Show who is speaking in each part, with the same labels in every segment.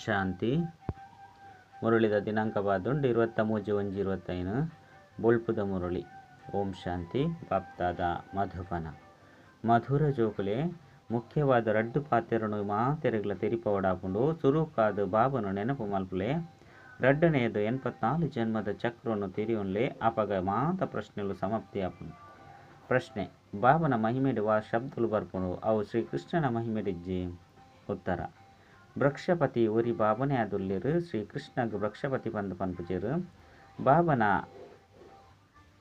Speaker 1: ಶಾಂತಿ. ಮುರಳಿದ ದಿನಾಂಕ ಬಾದುಂಡು 23/1/25. ಬೊಳ್ಪುದ ಮುರಳಿ. ಓಂ ಶಾಂತಿ. ಬಾಪ್ತಾದ ಮಧುಬನ. ಮಧುರ ಜೋಕುಲೆ ಮುಖ್ಯವಾದ ರಡ್ಡು ಪಾತೆರನು ಮಾತೆರೆಗ್ಲ ತೆರಿಪವಡಾಪುಂಡು. ಸುರುಕಾದ ಬಾಬನು ನೆನಪು ಮಲ್ಪುಲೆ. ರಡ್ಡನೆಯದು 84 ಜನ್ಮದ ಚಕ್ರವನ್ನು ತೆರಿಯೊನ್ಲೆ. ಅಪಗ ಮಾತ ಪ್ರಶ್ನೆಲು ಸಮಾಪ್ತಿ ಆಪುಂಡು. ಪ್ರಶ್ನೆ: ಬಾಬನ ಮಹಿಮೆಡು ವಾ ಶಬ್ದಲು ಬರ್ಪುಂಡು, ಅವು ಶ್ರೀಕೃಷ್ಣನ ಮಹಿಮೆಡಿಜ್ಜಿ? ಉತ್ತರ: ವೃಕ್ಷಪತಿ ಒರಿ ಬಾಬನೆ ಆದುಲ್ಲೆರು. ಶ್ರೀಕೃಷ್ಣಗ್ ವೃಕ್ಷಪತಿ ಪಂದ್ ಪನ್ಪುಜೆರು. ಬಾಬನ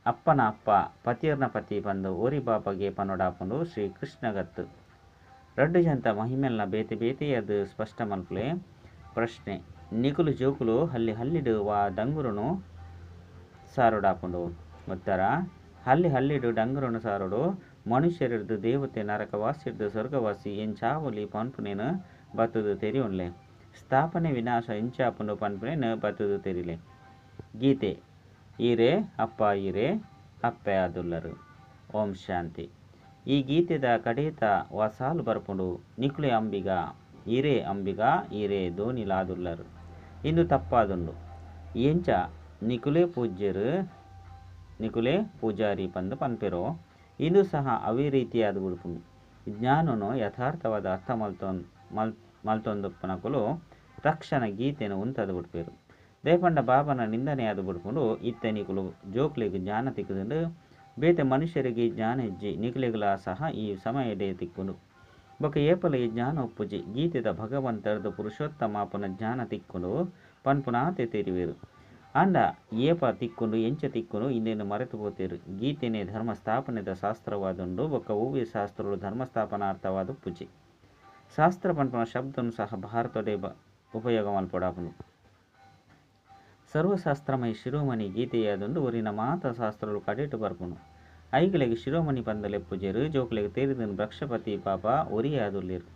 Speaker 1: ಅಪ್ಪನ ಅಪ್ಪ ಪತಿಯರ್ನ ಪತಿ ಪಂದ್ ಒರಿ ಬಾಬಗೆ ಪನೊಡಾಪುಂಡು, ಶ್ರೀಕೃಷ್ಣಗತ್ತು. ರಡ್ಡು ಜಂತ ಮಹಿಮೆಲ್ನ ಬೇತೆ ಬೇತೆಯದು ಸ್ಪಷ್ಟ ಮಲ್ಪುಲೆ. ಪ್ರಶ್ನೆ: ನಿಕುಲು ಜೋಕುಲು ಹಲ್ಲಿ ಹಲ್ಲಿಡು ವಾ ಡಂಗುರುನು ಸಾರುಡಾಪುಂಡು? ಉತ್ತರ: ಹಲ್ಲಿ ಹಲ್ಲಿಡು ಡಂಗುರುನು ಸಾರುಡು. ಮನುಷ್ಯರಿರ್ದು ದೇವತೆ ನರಕವಾಸಿರ್ದು ಸ್ವರ್ಗವಾಸಿ ಎಂಚಾವೊಲಿ ಪನ್ಪುನೇನು ಬತ್ತುದು ತೆರಿಯೊನ್ಲೆ. ಸ್ಥಾಪನೆ ವಿನಾಶ ಎಂಚಾಪುಂಡು ಪನ್ಪುನೇನು ಬತ್ತುದು ತೆರಿಲೆ. ಗೀತೆ: ಈರೇ ಅಪ್ಪ ಈರೇ ಅಪ್ಪೆ ಆದುಲ್ಲರು. ಓಂ ಶಾಂತಿ. ಈ ಗೀತೆದ ಕಡೇತ ವಾಸಾಲು ಬರ್ಪುಂಡು. ನಿಕುಲೆ ಅಂಬಿಗ ಈರೇ ಅಂಬಿಗ ಈರೇ ದೋನಿಲಾದುಲ್ಲರು. ಇಂದು ತಪ್ಪಾದುಂಡು. ಎಂಚ ನಿಕುಲೆ ಪೂಜ್ಯರು ನಿಕುಲೆ ಪೂಜಾರಿ ಪಂದ್ ಪನ್ಪೆರೋ ಇಂದು ಸಹ ಅವೇ ರೀತಿಯಾದ ಬುಡ್ಪುಂಡು. ಜ್ಞಾನನು ಯಥಾರ್ಥವಾದ ಅರ್ಥ ಮಲ್ತೊಂದುಪ್ಪನಕುಲು ತಕ್ಷಣ ಗೀತೆನು ಉಂತದ ಬುಡ್ಪೆರು. ದೇಪಂಡ ಬಾಬನ ನಿಂದನೆಯಾದ ಬುಡ್ಪುಂಡು. ಇತ್ತೆ ನಿಕುಲು ಜೋಕ್ಲೆಗ್ ಜ್ಞಾನ ತಿಕ್ಕುದುಂಡು. ಬೇತೆ ಮನುಷ್ಯರಿಗೆ ಜ್ಞಾನ ಇಜ್ಜಿ. ನಿಕುಲೆಗ್ಲ ಸಹ ಈ ಸಮಯಡೇ ತಿಕ್ಕುಂಡು. ಬೊಕ ಏಪಲ ಈ ಜ್ಞಾನ ಒಪ್ಪುಜಿ. ಗೀತೆದ ಭಗವಂತರ್ದು ಪುರುಷೋತ್ತಮಾಪನ ಜ್ಞಾನ ತಿಕ್ಕುಂಡು ಪನ್ಪುನಾತೆ ತೆರಿವೇರು. ಆಂಡ ಏಪ ತಿಕ್ಕುಂಡು ಎಂಚ ತಿಕ್ಕುಂಡು ಇಂದೇನು ಮರೆತು ಪೋತೇರು. ಗೀತೆನೆ ಧರ್ಮಸ್ಥಾಪನೆದ ಶಾಸ್ತ್ರವಾದುಂಡು. ಬೊಕ್ಕ ಒವ್ವೆ ಶಾಸ್ತ್ರಗಳು ಧರ್ಮಸ್ಥಾಪನಾರ್ಥವಾದ ಪೂಜೆ. ಶಾಸ್ತ್ರ ಪನ್ಪುನ ಶಬ್ದನು ಸಹ ಭಾರತಡೆ ಉಪಯೋಗ ಮಲ್ಪೊಡಾಪುಂಡು. ಸರ್ವಶಾಸ್ತ್ರಮಯ ಶಿರೋಮಣಿ ಗೀತೆಯಾದುಂಡು. ಒರಿನ ಮಾತ ಶಾಸ್ತ್ರಗಳು ಕಡೆಟು ಬರ್ಪುಂಡು. ಐಗಲೆಗ್ ಶಿರೋಮಣಿ ಪಂದಲೆ ಪೂಜೆರು. ಜೋಕುಲೆಗ್ ತೇರಿದನು ವೃಕ್ಷಪತಿ ಪಾಪ ಒರಿಯಾದುಲ್ಲೇರು.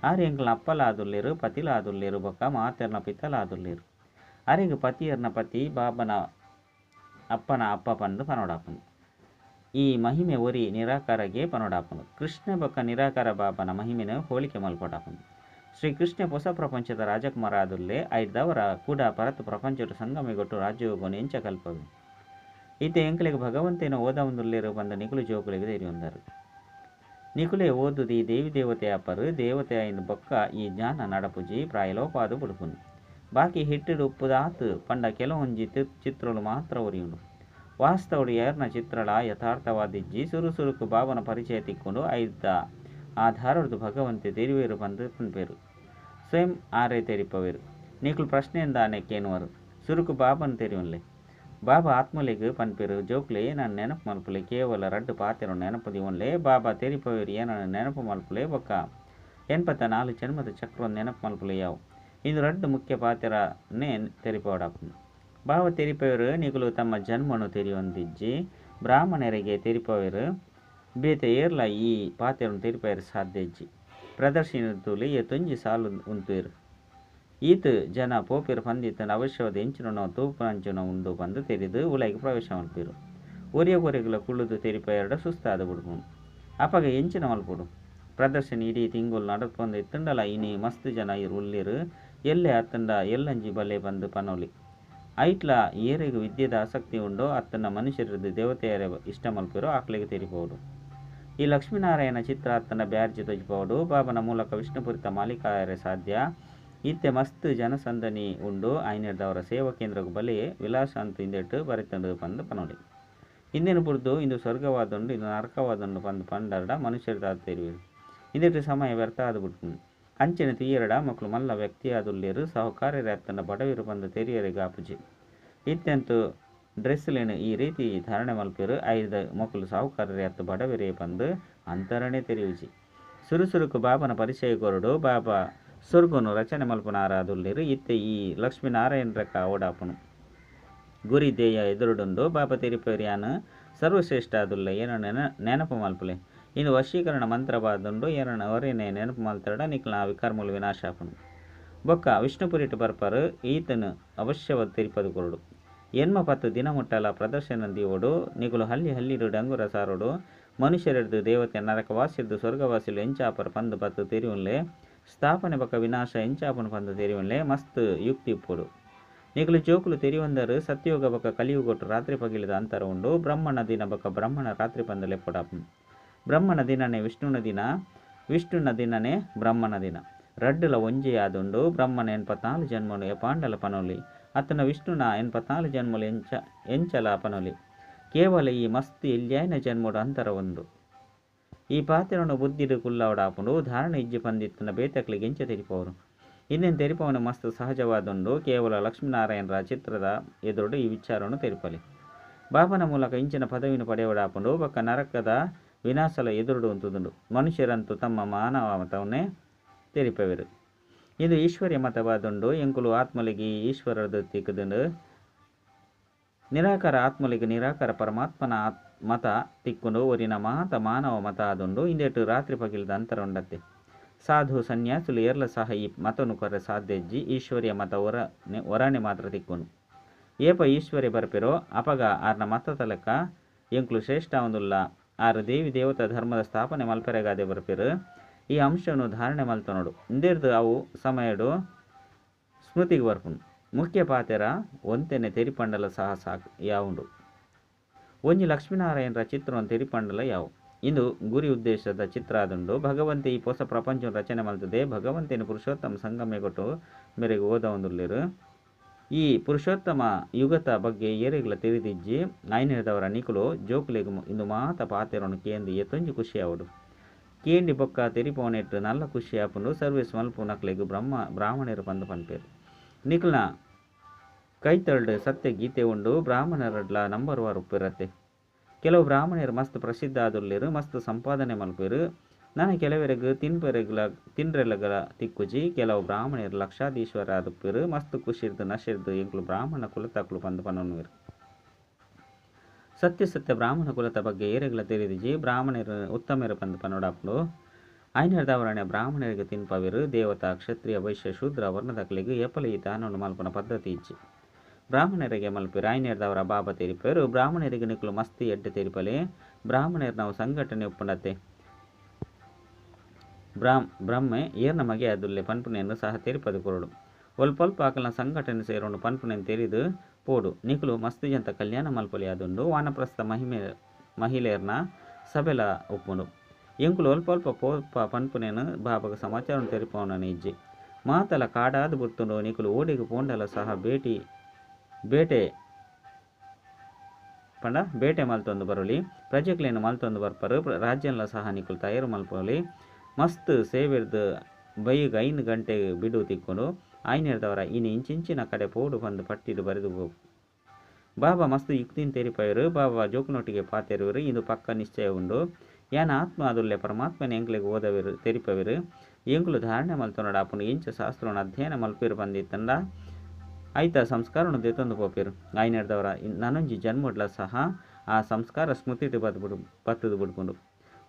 Speaker 1: ಆರ್ ಎಂಕ್ಲ ಅಪ್ಪಲಾದುಲ್ಲೇರು, ಪತಿಲಾದುಲ್ಲೇರು, ಬೊಕ್ಕ ಮಾತೆರ್ನ ಪಿತಲಾದುಲ್ಲೇರು. ಅರೆಗ್ ಪತಿಯರ್ನ ಪತಿ ಬಾಬನ ಅಪ್ಪನ ಅಪ್ಪ ಪಂದು ಪನೊಡಾಪುಂಡು. ಈ ಮಹಿಮೆ ಒರಿ ನಿರಾಕಾರಗೆ ಪನೊಡಾಪುಂಡು. ಕೃಷ್ಣ ಬೊಕ್ಕ ನಿರಾಕಾರ ಬಾಬನ ಮಹಿಮೆನ ಹೋಲಿಕೆ ಮಲ್ಪೊಡಾಪುಂಡು. ಶ್ರೀಕೃಷ್ಣ ಹೊಸ ಪ್ರಪಂಚದ ರಾಜಕುಮಾರ ಆದುಲ್ಲೆ. ಐದವರ ಕೂಡ ಪರತು ಪ್ರಪಂಚದ ಸಂಗಮಿಗೊಟ್ಟು ರಾಜ್ಯೋಗವನ್ನು ಎಂಚ ಕಲ್ಪವೆ. ಇತ್ತೆ ಎಂಕಲೆಗ್ ಭಗವಂತನ ಓದವಂದುಲ್ಲೇರು ಬಂದ ನಿಕುಲು ಜೋಕುಲೆಗ್ ತೆರಿಯೊಂದರು. ನಿಕುಲೆ ಓದುದಿ ದೇವಿ ದೇವತೆ ಅಪ್ಪರು ದೇವತೆ ಐಂದು ಬೊಕ್ಕ ಈ ಜ್ಞಾನ ನಡಪುಜಿ ಪ್ರಾಯಲೋಪಾದು ಬುಡುಪುಂಡು. ಬಾಕಿ ಹಿಟ್ಟುಡು ಉಪ್ಪುದಾತು ಪಂಡ ಕೆಲವೊಂಜಿ ಚಿತ್ರಲು ಮಾತ್ರ ಒರಿಯುಂಡು. ವಾಸ್ತವಡು ಏರ್ನ ಚಿತ್ರಳ ಯಥಾರ್ಥವಾದಿಜ್ಜಿ. ಸುರು ಸುರುಕು ಬಾಬನ ಪರಿಚಯ ತಿಕ್ಕೊಂಡು ಐದ ಆಧಾರದ್ದು ಭಗವಂತೆ ತೆರಿವೇರು ಪಂದು ಪನ್ಪೇರು. ಸ್ವಯಂ ಆರೇ ತೆರಿಪವೇರು. ನಿಕುಲು ಪ್ರಶ್ನೆಯಿಂದಾನೆ ಕೇನುವರು. ಸುರುಕು ಬಾಬನ ತೆರಿಯೊನ್ಲೆ. ಬಾಬಾ ಆತ್ಮಲೆಗ್ ಪನ್ಪೇರು. ಜೋಕ್ಲೆ ಏನನ್ನ ನೆನಪು ಮಲ್ಪುಲೆ. ಕೇವಲ ರಡ್ಡು ಪಾತೆರು ನೆನಪು ದಿವೊನ್ಲೆ. ಬಾಬಾ ತೆರಿಪವೇರು ಏನನ್ನ ನೆನಪು ಮಲ್ಪುಲೆ. ಬೊಕ್ಕ 84 ಜನ್ಮದ ಚಕ್ರ ನೆನಪು ಮಲ್ಪುಲೆ ಯಾವು. ಇಂದು ರಡ್ಡು ಮುಖ್ಯ ಪಾತೆರನೇ ತೆರಿಪವಡಾಪುಂಡು. ಬಾವ ತೆರಿಪವರು ನಿಕುಲು ತಮ್ಮ ಜನ್ಮನು ತೆರಿಯೊಂದಿಜ್ಜಿ. ಬ್ರಾಹ್ಮಣರಿಗೆ ತೆರಿಪವರು. ಬೇತೆ ಏರ್ಲ ಈ ಪಾತೆರನ್ನು ತೆರಿಪೇರು ಸಾಧ್ಯ ಇಜ್ಜಿ. ಪ್ರದರ್ಶನ ತೂಲಿ ಏತೊಂಜಿ ಸಾಲು ಉಂತುವೇರು. ಈತ ಜನ ಪೋಪೇರು ಪಂದಿತ್ತನ ಅವಶ್ಯವಾದ ಎಂಚಿನ ತೂಪಂಚಿನ ಉಂಡು ಪಂದು ತೆರಿದು ಉಲೈಗೆ ಪ್ರವೇಶ ಮಲ್ಪೇರು. ಒರಿಯ ಕೊರೆಗುಲ ಕುಳ್ಳುದು ತೆರಿಪೇರಡ ಸುಸ್ತಾದ ಬುಡ್ಪುಂಡು. ಅಪಗ ಎಂಚಿನ ಮಲ್ಪುಡು. ಪ್ರದರ್ಶನ ಇಡೀ ತಿಂಗುಲು ನಡಪೊಂದು ಇತ್ತಂಡಲ ಇನಿ ಮಸ್ತ್ ಜನ ಇರು ಉಲ್ಲೇರು. ಎಲ್ಲೆ ಅತ್ತಂಡ ಎಲ್ಲಂಜಿ ಬಲೆ ಬಂದು ಪನೊಲಿ. ಐಟ್ಲ ಏರೆಗ್ ವಿದ್ಯೆದ ಆಸಕ್ತಿ ಉಂಡೋ ಅತ್ತಂಡ ಮನುಷ್ಯರದ್ದು ದೇವತೆಯರ ಇಷ್ಟ ಮಲ್ಪೇರೋ ಆಕ್ಲೆಗ್ ತೆರಿಪೋಡು. ಈ ಲಕ್ಷ್ಮೀನಾರಾಯಣ ಚಿತ್ರ ಅತ್ತಂಡ ಬ್ಯಾರ್ಜಿ ತೊಜಿಪೋಡು. ಬಾಬನ ಮೂಲಕ ವಿಷ್ಣುಪುರಿತ ಮಾಲೀಕಾಯರೆ ಸಾಧ್ಯ. ಇತ್ತೆ ಮಸ್ತ್ ಜನಸಂದಣಿ ಉಂಡು. ಐನೆರ್ದವರ ಸೇವಾ ಕೇಂದ್ರಗ್ ಬಲೆ ವಿಲಾಸ ಅಂತ ಇಂದೆಟ್ಟು ಬರೆತಂಡು ಪಂದು ಪನೊಲಿ. ಇಂದೇನು ಬುಡ್ದು ಇಂದು ಸ್ವರ್ಗವಾದುಂಡು ಇಂದು ನರಕವಾದುಂಡು ಪಂದು ಪಂಡರ್ಡ ಮನುಷ್ಯರ್ದಾದ ತೆರಿವೇರು. ಇಂದೆಟ್ಟು ಸಮಯ ವ್ಯರ್ಥ ಆದ ಬಿಡ್ಪುಂಡು. ಅಂಚನೆ ತುಯ್ಯರಡ ಮಕ್ಕಳು ಮಲ್ಲ ವ್ಯಕ್ತಿಯಾದುಲ್ಲೇರು. ಸಹಕಾರ್ಯರ ಅತ್ತಂಡ ಬಡವಿರು ಪಂದು ತೆರಿಯರಿಗೆ ಆಪುಜಿ. ಇತ್ಯಂತು ಡ್ರೆಸ್ಲೇನು ಈ ರೀತಿ ಧಾರಣೆ ಮಲ್ಪೇರು. ಐದ ಮಕ್ಕಳು ಸಾಹುಕಾರರೇ ಅತ್ತು ಬಡವಿರೇ ಪಂದು ಅಂತರಣೆ ತೆರಿಯುಜಿ. ಸುರು ಸುರುಕು ಬಾಬನ ಪರಿಚಯ ಕೊರಡು. ಬಾಬಾ ಸ್ವರ್ಗನು ರಚನೆ ಮಲ್ಪುನಾರಾದುಲ್ಲೇರು. ಇತ್ತೆ ಈ ಲಕ್ಷ್ಮೀನಾರಾಯಣರ ಓಡಾಪುನು ಗುರಿ ದೇಯ ಎದುರುಡುಂಡು. ಬಾಬಾ ತೆರಿಪೇರ್ಯಾನು ಸರ್ವಶ್ರೇಷ್ಠ ಆದುಲ್ಲೆ. ಏನನ್ನು ನೆನಪು ಮಲ್ಪುಲೆ. ಇಂದು ವಶೀಕರಣ ಮಂತ್ರವಾದುಂಡು. ಏನನ್ನು ಅವರೇನೆ ನೆನಪು ಮಲ್ತರಡ ನಿಕ್ಲ ವಿಕರ್ಮಲು ವಿನಾಶ ಆಪುಂಡು. ಬೊಕ್ಕ ವಿಷ್ಣುಪುರಿಟ್ ಬರ್ಪರು. ಈತನು ಅವಶ್ಯವಾದ ತೆರಿಪದು ಕೊರಡು. ಎನ್ಮ ಪತ್ತು ದಿನ ಮುಟ್ಟಲ ಪ್ರದರ್ಶನ ದೀವೋಡು. ನಿಕುಲು ಹಲ್ಲಿ ಹಲ್ಲಿಡು ಡಂಗುರ ಸಾರೋಡು. ಮನುಷ್ಯರಿರ್ದು ದೇವತೆ ನರಕವಾಸಿರ್ದು ಸ್ವರ್ಗವಾಸಿಲು ಎಂಚಾಪರ ಪಂದು ಪತ್ತು ತೆರಿಯುನ್ಲೆ. ಸ್ಥಾಪನೆ ಬಕ ವಿನಾಶ ಎಂಚಾಪುನು ಪಂದು ತೆರಿವನ್ಲೆ ಮಸ್ತ್ ಯುಕ್ತಿ ಇಪ್ಪೊಡು. ನಿಕುಲು ಜೋಕುಲು ತೆರಿಯೊಂದರು ಸತ್ಯಯುಗ ಬಕ ಕಲಿಯುಗೊಟ್ಟು ರಾತ್ರಿ ಪಗಿಲದ ಅಂತರ ಉಂಡು. ಬ್ರಹ್ಮಣ ದಿನ ಬಕ ಬ್ರಹ್ಮಣ ರಾತ್ರಿ ಪಂದು ಲೆಪ್ಪೊಡಾಪುನು. ಬ್ರಹ್ಮಣ ದಿನನೇ ವಿಷ್ಣುನ ದಿನ, ವಿಷ್ಣುನ ದಿನನೇ ಬ್ರಹ್ಮಣ ದಿನ. ರಡ್ಡುಲ ಒಂಜೇ ಆದುಂಡು. ಬ್ರಹ್ಮನ 84 ಜನ್ಮನು ಎಪಾಂಡಲ ಪನೊಲಿ ಅತ್ತನ ವಿಷ್ಣುನ 84 ಜನ್ಮಲು ಎಂಚಲ ಪನೊಲಿ. ಕೇವಲ ಈ ಮಸ್ತ್ ಎಲ್ಯಾಯಿನ ಜನ್ಮಡು ಅಂತರ ಉಂಡು. ಈ ಪಾತ್ರನು ಬುದ್ಧಿಡು ಕುಲ್ಲವಡಾಪುಂಡು. ಧಾರಣೆ ಇಜ್ಜಿ ಪಂದಿತ್ತನ ಬೇತಕ್ಲಿಗೆ ಎಂಚ ತೆರಿಪವರು. ಇಂದೇನು ತೆರಿಪವನು ಮಸ್ತ್ ಸಹಜವಾದುಂಡು. ಕೇವಲ ಲಕ್ಷ್ಮೀನಾರಾಯಣರ ಚಿತ್ರದ ಎದುರುಡು ಈ ವಿಚಾರವನ್ನು ತೆರಿಪಲಿ. ಬಾಬನ ಮೂಲಕ ಇಂಚಿನ ಪದವಿನ ಪಡೆಯವಡಾಪುಂಡು. ಬೊಕ್ಕ ನರಕದ ವಿನಾಶಲ ಎದುರುಡು ಉಂತುದುಂಡು. ಮನುಷ್ಯರಂತೂ ತಮ್ಮ ಮಾನವ ಮತವನ್ನೇ ತೆರಿಪವರು. ಇದು ಈಶ್ವರ್ಯ ಮತವಾದುಂಡು. ಎಂಕುಲು ಆತ್ಮಲಿಗೆ ಈಶ್ವರದ ತಿಕ್ಕುದುಂಡು. ನಿರಾಕಾರ ಆತ್ಮಲಿಗೆ ನಿರಾಕಾರ ಪರಮಾತ್ಮನ ಮತ ತಿಕ್ಕುಂಡು. ಒರಿನ ಮಾತ ಮಾನವ ಮತ ಆದುಂಡು. ಇಂದೇಟು ರಾತ್ರಿ ಪಗಿಲದ ಅಂತರ ಉಂಡತ್ತೆ. ಸಾಧು ಸನ್ಯಾಸುಲು ಏರ್ಲ ಸಹ ಈ ಮತನು ಕೊರೆ ಸಾಧ್ಯ ಇಜ್ಜಿ. ಈಶ್ವರ್ಯ ಮತ ಒರಾನೆ ಮಾತ್ರ ತಿಕ್ಕುಂಡು. ಏಪ ಈಶ್ವರ್ಯ ಬರ್ಪೆರೋ ಅಪಗ ಆರ್ನ ಮತದ ಲೆಕ್ಕ ಎಂಕುಲು ಶ್ರೇಷ್ಠ ಒಂದುಲ್ಲ. ಆರು ದೇವಿ ದೇವತಾ ಧರ್ಮದ ಸ್ಥಾಪನೆ ಮಲ್ಪೆರೆಗಾದೆ ಬರ್ಪೆರು. ಈ ಅಂಶವನ್ನು ಧಾರಣೆ ಮಲ್ತನೋಡು. ಇಂದೇರ್ದು ಅವು ಸಮಯಡು ಸ್ಮೃತಿಗೆ ಬರ್ಪುಂಡು. ಮುಖ್ಯ ಪಾತೆರ ಒಂತೆನೆ ತೆರಿಪಂಡಲ ಸಹ ಸಾಕು ಯಾವುಂಡು. ಒಂಜಿ ಲಕ್ಷ್ಮೀನಾರಾಯಣರ ಚಿತ್ರವನ್ನು ತೆರಿಪಂಡಲ ಯಾವು. ಇಂದು ಗುರಿ ಉದ್ದೇಶದ ಚಿತ್ರ ಆದುಂಡು. ಭಗವಂತೆ ಈ ಹೊಸ ಪ್ರಪಂಚವನ್ನು ರಚನೆ ಮಲ್ತದೆ. ಭಗವಂತನ ಪುರುಷೋತ್ತಮ ಸಂಗಮೇಗೊಟ್ಟು ಮೇರೆಗೆ ಓದ ಒಂದುಲ್ಲೇರು. ಈ ಪುರುಷೋತ್ತಮ ಯುಗತ ಬಗ್ಗೆ ಏರೆಗ್ಲ ತಿಳಿದಿಜ್ಜಿ. ಆಯ್ನೇದವರ ನಿಕುಲು ಜೋಕುಲೆಗ್ ಇಂದು ಮಾತ ಪಾತೆರನ್ನು ಕೇಂದು ಏತೊಂಜಿ ಖುಷಿ ಆವಡು. ಕೇಂಡಿ ಬೊಕ್ಕ ತೆರಿಪೋನೆಟ್ಟು ನಲ್ಲ ಖುಷಿ ಆಪುಂಡು. ಸರ್ವಿಸ್ ಮಲ್ಪುನಕ್ಲೆಗ್ ಬ್ರಾಹ್ಮಣರು ಪಂದು ಪನ್ಪೇರು. ನಿಕುಲ್ನ ಕೈತಳ್ಡು ಸತ್ಯ ಗೀತೆ ಉಂಡು. ಬ್ರಾಹ್ಮಣರಡ್ಲ ನಂಬರ್ ವಾರ್ ಉಪ್ಪಿರತ್ತೆ. ಕೆಲವು ಬ್ರಾಹ್ಮಣರು ಮಸ್ತ್ ಪ್ರಸಿದ್ಧ ಆದುಲ್ಲೇರು, ಮಸ್ತ್ ಸಂಪಾದನೆ ಮಲ್ಪೇರು. ನಾನು ಕೆಲವರಿಗೆ ತಿನ್ಪೆರೆಗ್ಲ ತಿನ್ರೆಲಗಲ ತಿಕ್ಕುಜಿ. ಕೆಲವು ಬ್ರಾಹ್ಮಣರು ಲಕ್ಷಾಧೀಶ್ವರ ಆದುಪ್ಪೇರು, ಮಸ್ತ್ ಖುಷಿರ್ದು ನಶಿರ್ದು ಎಂಕ್ಲು ಬ್ರಾಹ್ಮಣ ಕುಲತಕ್ಲು ಪಂದು ಪನೊನ್ನುವೆರು. ಸತ್ಯ ಸತ್ಯ ಬ್ರಾಹ್ಮಣ ಕುಲತ ಬಗ್ಗೆ ಏರೆಗ್ಲ ತೆರಿದಿಜಿ. ಬ್ರಾಹ್ಮಣರು ಉತ್ತಮರು ಪಂದು ಪನೊಡಾಪುಂಡು. ಐನರ್ದವರಣೆ ಬ್ರಾಹ್ಮಣರಿಗೆ ತಿನ್ಪವೆರು. ದೇವತಾ ಕ್ಷತ್ರಿಯ ವೈಶ್ಯ ಶೂದ್ರ ವರ್ಣದಕ್ಲೆಗ್ ಏಪಲ ಈ ದಾನವನ್ನು ಮಲ್ಪುನ ಪದ್ಧತಿ ಇಜ್ಜಿ. ಬ್ರಾಹ್ಮಣರಿಗೆ ಮಲ್ಪೆರು. ಐನರ್ದವರ ಬಾಬಾ ತೆರಿಪೇರು. ಬ್ರಾಹ್ಮಣರಿಗೆ ನಿಕ್ಲು ಮಸ್ತಿ ಎಡ್ಡೆ ತೆರಿಪಲೆ. ಬ್ರಾಹ್ಮಣರು ನಾವು ಸಂಘಟನೆ ಉಪ್ಪುಂಡತ್ತೆ. ಬ್ರಹ್ಮೆ ಏರ್ನ ಮಗೆ ಅದುಲ್ಲೆ ಪನ್ಪುನೆಯನ್ನು ಸಹ ತೆರಿಪದು ಕೊರಡು. ಒಲ್ಪಲ್ಪ ಆಕಲ್ನ ಸಂಘಟನೆ ಸೇರೋಣ ಪನ್ಪುನೆಯನ್ನು ತೆರಿದು ಪೋಡು. ನಿಕುಲು ಮಸ್ತಿ ಜಂತ ಕಲ್ಯಾಣ ಮಲ್ಪೊಲಿ ಆದುಂಡು. ವಾನಪ್ರಸ್ಥ ಮಹಿಳೆಯರ್ನ ಸಭೆಲ ಉಪ್ಪುಂಡು. ಎಂಕುಲು ಒಲ್ಪಲ್ಪ ಪೋಪ ಪನ್ಪುನೇನು ಬಾಬಗ ಸಮಾಚಾರ ತೆರಿಪವನ ಇಜ್ಜಿ. ಮಾತಲ ಕಾಡಾದ ಬುರ್ತುಂಡು. ನಿಕುಲು ಓಡಿಗೆ ಪೋಂಡಲ ಸಹ ಬೇಟೆ ಪಂಡ ಬೇಟೆ ಮಲ್ತೊಂದು ಬರಲಿ. ಪ್ರಜೆಕ್ಲೇನು ಮಲ್ತೊಂದು ಬರ್ಪರು. ರಾಜ್ಯಲ ಸಹ ನಿಕುಲು ತಯಾರು ಮಲ್ಪೊಲಿ. ಮಸ್ತ್ ಸೇವೆರ್ದು ಬೈಗ್ 5 ಗಂಟೆ ಬಿಡು ತಿಕ್ಕೊಂಡು ಆಯ್ನೇರ್ದವರ ಇನ್ನು ಇಂಚಿಂಚಿನ ಕಡೆ ಪೋಡು ಬಂದು ಪಟ್ಟಿಡು ಬರೆದು ಹೋಗು. ಬಾಬಾ ಮಸ್ತ್ ಯುಕ್ತಿನ ತೆರಿಪಯರು. ಬಾಬಾ ಜೋಕುನೊಟ್ಟಿಗೆ ಪಾತೆರುವರು. ಇದು ಪಕ್ಕ ನಿಶ್ಚಯ ಉಂಡು. ಯಾನ ಆತ್ಮ ಅದುಲ್ಲೆ ಪರಮಾತ್ಮನ ಎಂಕ್ಲೆಗ್ ಓದವೆರು ತೆರಿಪವೆರು. ಎಂಕುಲು ಧಾರಣೆ ಮಲ್ತೊನಡಾಪುಂಡು. ಇಂಚ ಶಾಸ್ತ್ರವನ್ನು ಅಧ್ಯಯನ ಮಲ್ಪೇರು ಬಂದಿತ್ತಂಡ ಆಯ್ತ ಸಂಸ್ಕಾರವನ್ನು ದೆತ್ತೊಂದು ಪೋಪೇರು. ಆಯ್ನೇರ್ದವರ ನಾನೊಂಜಿ ಜನ್ಮಡ್ಲ ಸಹ ಆ ಸಂಸ್ಕಾರ ಸ್ಮೃತಿಟು ಬತ್ತದು ಬಿಡ್ಕೊಂಡು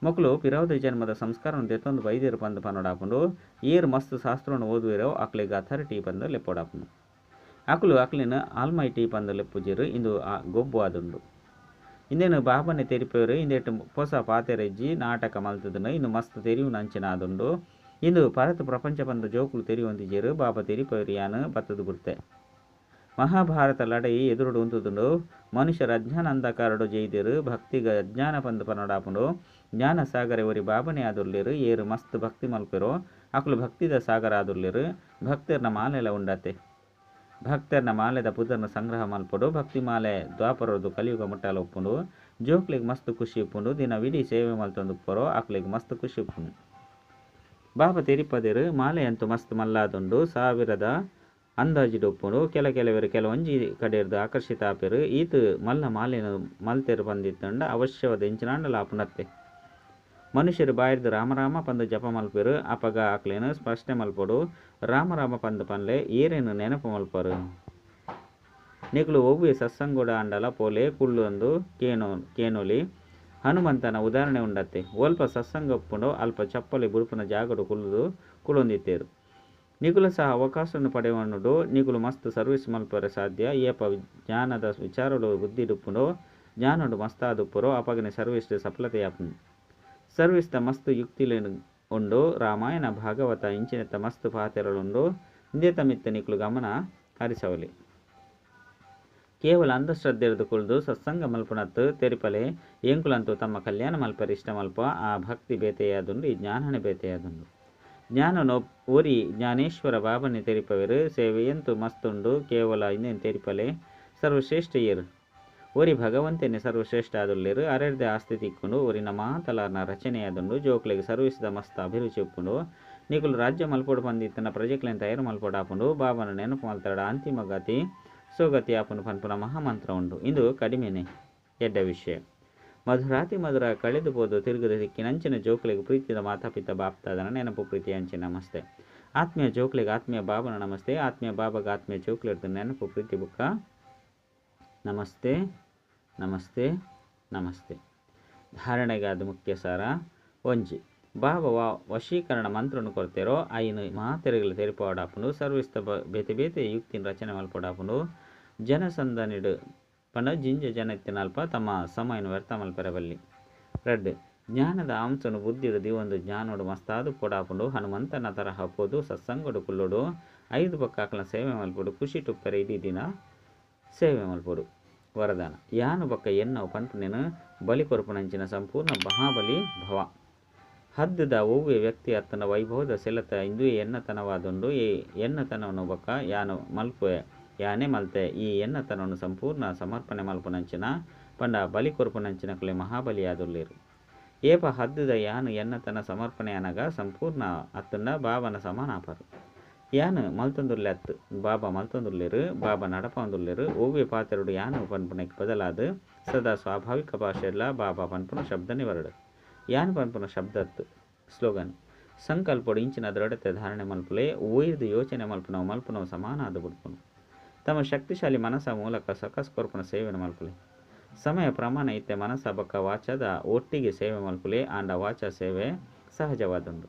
Speaker 1: ಮಕ್ಕಳು ಪಿರವದ ಜನ್ಮದ ಸಂಸ್ಕಾರವನ್ನು ದೆತ್ತೊಂದು ಬೈದೇರು ಪಂದು ಪನೊಡಾಪುಂಡು. ಏರು ಮಸ್ತ್ ಶಾಸ್ತ್ರವನ್ನು ಓದುವೆರೋ ಆಕ್ಲೆಗ್ ಅಥಾರಿಟಿ ಪಂದು ಲೆಪ್ಪೊಡಾಪುಂಡು. ಆಕುಲು ಆಕ್ಲಿನ ಆಲ್ಮೈಟಿ ಪಂದು ಲೆಪ್ಪುಜೆರು. ಇಂದು ಆ ಗೊಬ್ಬು ಆದುಂಡು. ಇಂದೇನು ಬಾಬನೆ ತೆರಿಪೇರು. ಇಂದೇಟು ಹೊಸ ಪಾತೆರೆಜ್ಜಿ ನಾಟಕ ಮಲ್ತದನು. ಇನ್ನು ಮಸ್ತ್ ತೆರಿವು ಅಂಚಿನ ಆದುಂಡು. ಇಂದು ಭಾರತ ಪ್ರಪಂಚ ಪಂದು ಜೋಕುಲು ತೆರಿಯೊಂದಿಜೆರು. ಬಾಬಾ ತೆರಿಪೇರು ಯಾನು ಬತ್ತದು ಬಿಡ್ತೆ. ಮಹಾಭಾರತ ಲಡೈ ಎದುರುಡು ಉಂತುದುಂಡು. ಮನುಷ್ಯರ ಅಜ್ಞಾನ ಅಂಧಕಾರಡು ಜೈದಿರು. ಭಕ್ತಿಗ ಅಜ್ಞಾನ ಪಂದು ಪನೊಡಾಪುಂಡು. ಜ್ಞಾನ ಸಾಗರ ಒರಿ ಬಾಬನೆ ಆದುಲ್ಲೇರು. ಏರು ಮಸ್ತ್ ಭಕ್ತಿ ಮಲ್ಪೆರೋ ಅಕುಲು ಭಕ್ತಿದ ಸಾಗರ ಆದುಲ್ಲೇರು. ಭಕ್ತರ್ನ ಮಾಲೆಲ ಉಂಡತೆ. ಭಕ್ತರ್ನ ಮಾಲೆದ ಪುದರ್ನ ಸಂಗ್ರಹ ಮಲ್ಪೊಡು. ಭಕ್ತಿ ಮಾಲೆ ದ್ವಾಪರದು ಕಲಿಯುಗ ಮುಟ್ಟಲ ಉಪ್ಪುಂಡು. ಜೋಕ್ಲೆಗ್ ಮಸ್ತ್ ಖುಷಿ ಉಪ್ಪುಂಡು. ದಿನವಿಡೀ ಸೇವೆ ಮಲ್ತೊಂದು ಉಪ್ಪರೋ ಅಕ್ಲೆಗ್ ಮಸ್ತ್ ಖುಷಿ ಉಪ್ಪುಂಡು. ಬಾಬಾ ತೆರಿಪದೇರು. ಮಾಲೆ ಅಂತೂ ಮಸ್ತ್ ಮಲ್ಲಾದುಂಡು. 1000 ಅಂದಾಜಿಡು ಉಪ್ಪುಂಡು. ಕೆಲವೆರು ಕೆಲವೊಂಜಿ ಕಡೆರ್ದು ಆಕರ್ಷಿತ ಆಪೆರು. ಈತ್ ಮಲ್ಲ ಮಾಲೆನ ಮಲ್ತೆರು ಬಂದಿತ್ತಂಡ ಅವಶ್ಯವಾದ ಎಂಚಿನಾಂಡಲ ಆಪುಂಡತ್ತೆ. ಮನುಷ್ಯರು ಬಾಯಿರ್ದು ರಾಮ ರಾಮ ಪಂದು ಜಪ ಮಲ್ಪೆರು. ಅಪಗ ಆಕ್ಲೇನು ಸ್ಪಷ್ಟನೆ ಮಲ್ಪೊಡು. ರಾಮ ರಾಮ ಪಂದು ಪನ್ಲೆ ಏರೇನು ನೆನಪು ಮಲ್ಪರು. ನಿಕುಲು ಒವ್ವೆ ಸತ್ಸಂಗೋಡ ಅಂಡಲ ಪೋಲೆ ಕುಳ್ಳು ಕೇನೊಲಿ. ಹನುಮಂತನ ಉದಾಹರಣೆ ಉಂಡತ್ತೆ. ಒಲ್ಪ ಸತ್ಸಂಗ ಉಪ್ಪುಂಡು ಅಲ್ಪ ಚಪ್ಪಲಿ ಬುಡುಪುನ ಜಾಗಡು ಕುಳ್ಳೊಂದಿತ್ತೇರು. ನಿಕುಲು ಸಹ ಅವಕಾಶವನ್ನು ಪಡೆಯುವನುಡು. ನಿಕುಲು ಮಸ್ತ್ ಸರ್ವಿಸ್ ಮಲ್ಪರೆ ಸಾಧ್ಯ. ಏಪ ಜ್ಞಾನದ ವಿಚಾರಡು ಬುದ್ಧಿಡುಪ್ಪುಂಡು ಜ್ಞಾನಡು ಮಸ್ತಾದುಪ್ಪುರೋ ಅಪಗನೆ ಸರ್ವಿಸ್ ಸಫಲತೆ ಆಪುಂಡು. ಸರ್ವಿಸ್ದ ಮಸ್ತ್ ಯುಕ್ತಿಲೇನು ಉಂಡು. ರಾಮಾಯಣ ಭಾಗವತ ಇಂಚಿನೆತ್ತ ಮಸ್ತ್ ಪಾತೆರೊಲು ಉಂಡು. ಇಂದೆತ ಮಿತ್ತ್ ನಿಕುಲು ಗಮನ ಹರಿಸವಲಿ. ಕೇವಲ ಅಂಧಶ್ರದ್ಧೆರ್ದ್ ಕುಲ್ದು ಸತ್ಸಂಗ ಮಲ್ಪುನತ್ ತೆರಿಪಲೆ. ಎಂಕುಲಂತೂ ತಮ್ಮ ಕಲ್ಯಾಣ ಮಲ್ಪೆರೆ ಇಷ್ಟ ಮಲ್ಪ. ಆ ಭಕ್ತಿ ಬೇತೆಯಾದುಂಡು, ಈ ಜ್ಞಾನನೇ ಬೇತೆಯಾದುಂಡು. ಜ್ಞಾನನು ಒರಿ ಜ್ಞಾನೇಶ್ವರ ಬಾಬಾನೇ ತೆರಿಪವೆರ್. ಸೇವೆಯಂತೂ ಮಸ್ತ್ ಉಂಡು. ಕೇವಲ ಇಂದೆನ್ ತೆರಿಪಲೆ. ಸರ್ವಶ್ರೇಷ್ಠ ಏರ್? ಒರಿ ಭಗವಂತನೇ ಸರ್ವಶ್ರೇಷ್ಠ ಆದುಲ್ಲೆರ್. ಅರೆರ್ದೆ ಆಸ್ತಿ ತಿಕ್ಕುಂಡು. ಒರಿನ ಮಾತಲಾರ್ನ ರಚನೆಯಾದುಂಡು. ಜೋಕ್ಲೆಗ್ ಸರ್ವಿಸ್ದ ಮಸ್ತ್ ಅಭಿರುಚಿ ಉಪ್ಪುಂಡು. ನಿಕುಲು ರಾಜ್ಯ ಮಲ್ಪೊಡು ಪಂದಿತ್ತಿನ ಪ್ರಜೆಕ್ಲೆನ್ ತಯಾರು ಮಲ್ಪೊಡಾಪುಂಡು. ಬಾಬಾನ ನೆನಪು ಮಲ್ತಡ ಅಂತಿಮ ಗತಿ ಸೋಗತಿ ಆಪುಂಡು ಪನ್ಪುನ ಮಹಾಮಂತ್ರ ಉಂಡು. ಇಂದು ಕಡಿಮೆನೆ ಎಡ್ಡೆ ವಿಷಯ. ಮಧುರಾತಿ ಮಧುರ ಕಳೆದು ಪೋದು ತಿರುಗದ ತಿಕ್ಕಿನಂಚಿನ ಜೋಕ್ಲೆಗ್ ಪ್ರೀತಿದ ಮಾತಾಪಿತ ಬಾಪ್ತಾದನ ನೆನಪು ಪ್ರೀತಿ ಅಂಚಿನ ನಮಸ್ತೆ. ಆತ್ಮೀಯ ಜೋಕ್ಲೆಗ್ ಆತ್ಮೀಯ ಬಾಬನ ನಮಸ್ತೆ. ಆತ್ಮೀಯ ಬಾಬಾಗ ಆತ್ಮೀಯ ಜೋಕ್ಲೆರ್ದ್ ನೆನಪು ಪ್ರೀತಿ ಬುಕ್ಕ ನಮಸ್ತೆ ನಮಸ್ತೆ ನಮಸ್ತೆ. ಧಾರಣೆಗಾದ ಮುಖ್ಯ ಸಾರ ಒಂಜಿ. ಬಾಬಾ ವಶೀಕರಣ ಮಂತ್ರನು ಕೊರ್ತೆರೋ ಐನು ಮಾತೆರೆಗ್ಲ ತೆರಿಪಾವಡಾಪುಂಡು. ಸರ್ವಿಸ್ದ ಬೇತೆ ಬೇತೆ ಯುಕ್ತಿನ ರಚನೆ ಮಲ್ಪೊಡಾಪುಂಡು. ಜನಸಂದಣಿಡ್ ಪಂಡ ಜಿಂಜ ಜನ ಇತ್ತಿನಲ್ಪ ತಮ್ಮ ಸಮಯನ ವ್ಯರ್ಥ ಮಲ್ಪೆರೆ ಬಲ್ಲಿ. ರಡ್ಡ್, ಜ್ಞಾನದ ಅಂಶನು ಬುದ್ಧಿಡ್ ದಿವೊಂದು ಜ್ಞಾನೋಡು ಮಸ್ತಾದ್ ಪೊಡಾಪುಂಡು. ಹನುಮಂತನ ತರಹ ಪೋದು ಸತ್ಸಂಗಡು ಕುಲ್ಲೊಡು. ಐದು ಬೊಕ್ಕ ಅಕಲ್ನ ಸೇವೆ ಮಲ್ಪೊಡು. ಖುಷಿ ಟುಪ್ಪೆರೆ ಇಡೀ ದಿನ ಸೇವೆ ಮಲ್ಪೊಡು. ವರದಾನ. ಯಾನು ಬೊಕ್ಕ ಎನ್ನವು ಪನ್ಪುನೇನು ಬಲಿ ಕೊರ್ಪುನಂಚಿನ ಸಂಪೂರ್ಣ ಮಹಾಬಲಿ ಭವ. ಹದ್ದುದ ಒವ್ವೆ ವ್ಯಕ್ತಿ ಅತ್ತಂಡ ವೈಭವದ ಸೆಲತ ಇಂದುವೆ ಎನ್ನತನವಾದುಂಡು. ಈ ಎನ್ನತನವನ್ನು ಬೊಕ್ಕ ಯಾನು ಮಲ್ಪುವೆ, ಯಾನೇ ಮಲ್ತೆ, ಈ ಎನ್ನತನವನ್ನು ಸಂಪೂರ್ಣ ಸಮರ್ಪಣೆ ಮಲ್ಪುನಂಚಿನ ಪಂಡ ಬಲಿ ಕೊರ್ಪುನಂಚಿನಕುಲೆ ಮಹಾಬಲಿಯಾದುಲ್ಲೆರ್. ಏಪ ಹದ್ದುದ ಯಾನು ಎನ್ನತನ ಸಮರ್ಪಣೆಯಾನಗ ಸಂಪೂರ್ಣ ಅತ್ತಂಡ ಬಾಬನ ಸಮಾನ ಆಪರು. ಯಾನು ಮಲ್ತೊಂದುಲ್ಲೆ ಅತ್ತು, ಬಾಬಾ ಮಲ್ತೊಂದುಲ್ಲೆರ್, ಬಾಬಾ ನಡಪೊಂದುಲ್ಲೆರ್. ಒವ್ವೆ ಪಾತೆರೊಡು ಯಾನು ಪನ್ಪುನಕ್ಕೆ ಬದಲಾದ ಸದಾ ಸ್ವಾಭಾವಿಕ ಭಾಷೆಡ್ಲ ಬಾಬಾ ಪನ್ಪುನ ಶಬ್ದನೇ ಬರಡು. ಯಾನು ಪನ್ಪುನ ಶಬ್ದತ್ತು ಸ್ಲೋಗನ್. ಸಂಕಲ್ಪೊಡು ಇಂಚಿನ ದೃಢತೆ ಧಾರಣೆ ಮಲ್ಪುಲೆ. ಒಯ್ದು ಯೋಚನೆ ಮಲ್ಪುನವು ಮಲ್ಪುನವು ಸಮಾನ ಆದ್ ಬುಡ್ಪುನು. ತಮ್ಮ ಶಕ್ತಿಶಾಲಿ ಮನಸ ಮೂಲಕ ಸಕಸ್ ಕೊರ್ಪುನ ಸೇವೆನ ಮಲ್ಪುಲೆ. ಸಮಯ ಪ್ರಮಾಣ ಇತ್ತೆ ಮನಸ ಬೊಕ್ಕ ವಾಚದ ಒಟ್ಟಿಗೆ ಸೇವೆ ಮಲ್ಪುಲೆ. ಆಂಡ ವಾಚ ಸೇವೆ ಸಹಜವಾದುಂಡು.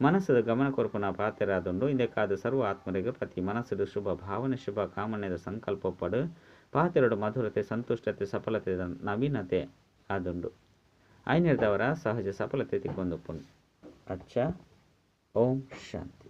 Speaker 1: ಮನಸ್ಸದ ಗಮನ ಕೊರ್ಪುನ ಪಾತೆರಾದುಂಡು. ಇಂದೆಕಾದ ಸರ್ವ ಆತ್ಮರಿಗೆ ಪ್ರತಿ ಮನಸ್ಸುಡು ಶುಭ ಭಾವನೆ ಶುಭ ಕಾಮನೆದ ಸಂಕಲ್ಪ ಒಪ್ಪಡು. ಪಾತೆರಡು ಮಧುರತೆ ಸಂತುಷ್ಟತೆ ಸಫಲತೆ ನವೀನತೆ ಆದುಂಡು. ಐನೆರ್ದವರ ಸಹಜ ಸಫಲತೆ ತಿಕ್ಕೊಂದುಪ್ಪುಂಡು. ಅಚ್ಚ. ಓಂ ಶಾಂತಿ.